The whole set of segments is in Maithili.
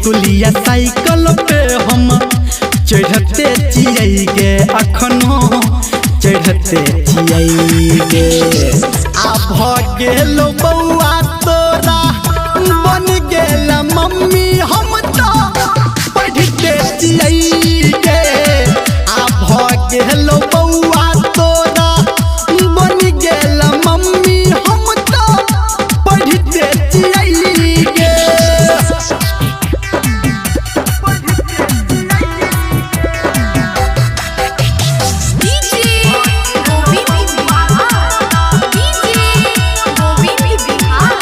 स्कूलिया साइकिल पे हम चढ़ते चियै गे, अखनो चढ़ते चियै गे। आ भ गेलो बौआ तोरा बन गेल मम्मी, हम तो पढ़ते चियै गे। आ भ गेलो बौआ तोरा बन गेल मम्मी, हम तो पढ़ते चियै गे। DJ Govind Bihar, DJ Govind Bihar.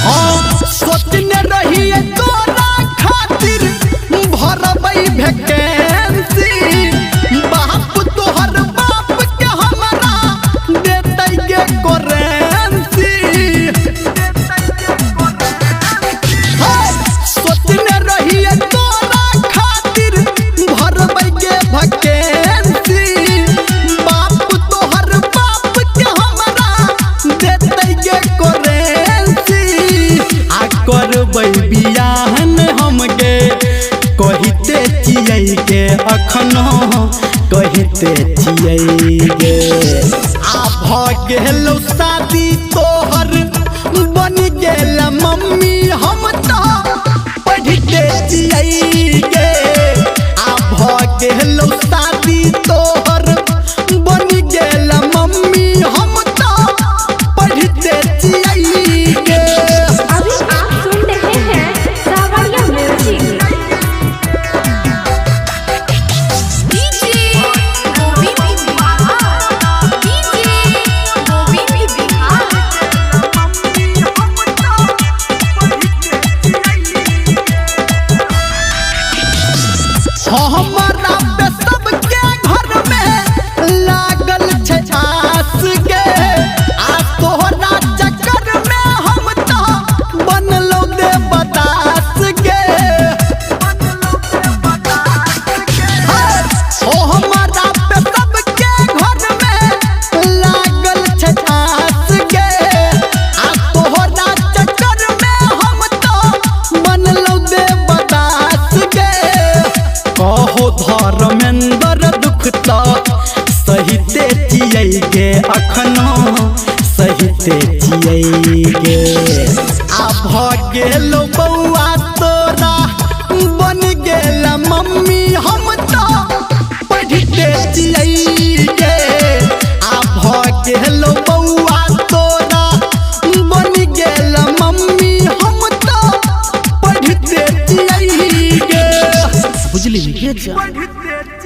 हाँ, सोचने रहिए तोरा खातिर भरबै वैकेंसी, बाप तोहर बाप के हमरा देतै गे करेंसी। हाँ, सोचने रहिए तोरा खातिर भरबै गे वैकेंसी, बाप तोहर बाप के हमरा देतै गे करेंसी। आ करबै बियाहन हमके कहिते चियै गे, अखनो कहिते चियै गे। आ भ गेलौ शादी तोहर बन गेल मम्मी, हम तो पढ़ते चियै गे। आ भ गेलौ शादी तोहर बन गेल मम्मी, हम तो पढ़ते चियै गे। अभी आप सुन रहे हैं Sawariya music. DJ Govind Bihar, DJ Govind Bihar. हमरा पे सबके घर में लागल छै आस गे, आ तोहरा चक्कर में हम तो बनलौ देवदास गे। ओ हमरा पे सबके घर में लागल छै आस गे, आ तोहरा चक्कर में हम तो बनलौ देवदास गे। कहो धर्मेंद्र दुख त सहिते चियै गे, अखनो सहिते चियै गे। आ भ गेलो बौआ तोरा बन गेल मम्मी, हम तो पढ़ते चियै गे। आ भ गेलो बौआ तोरा बन गेल मम्मी, हम तो पढ़ते चियै गे। बुझली? पढ़ते।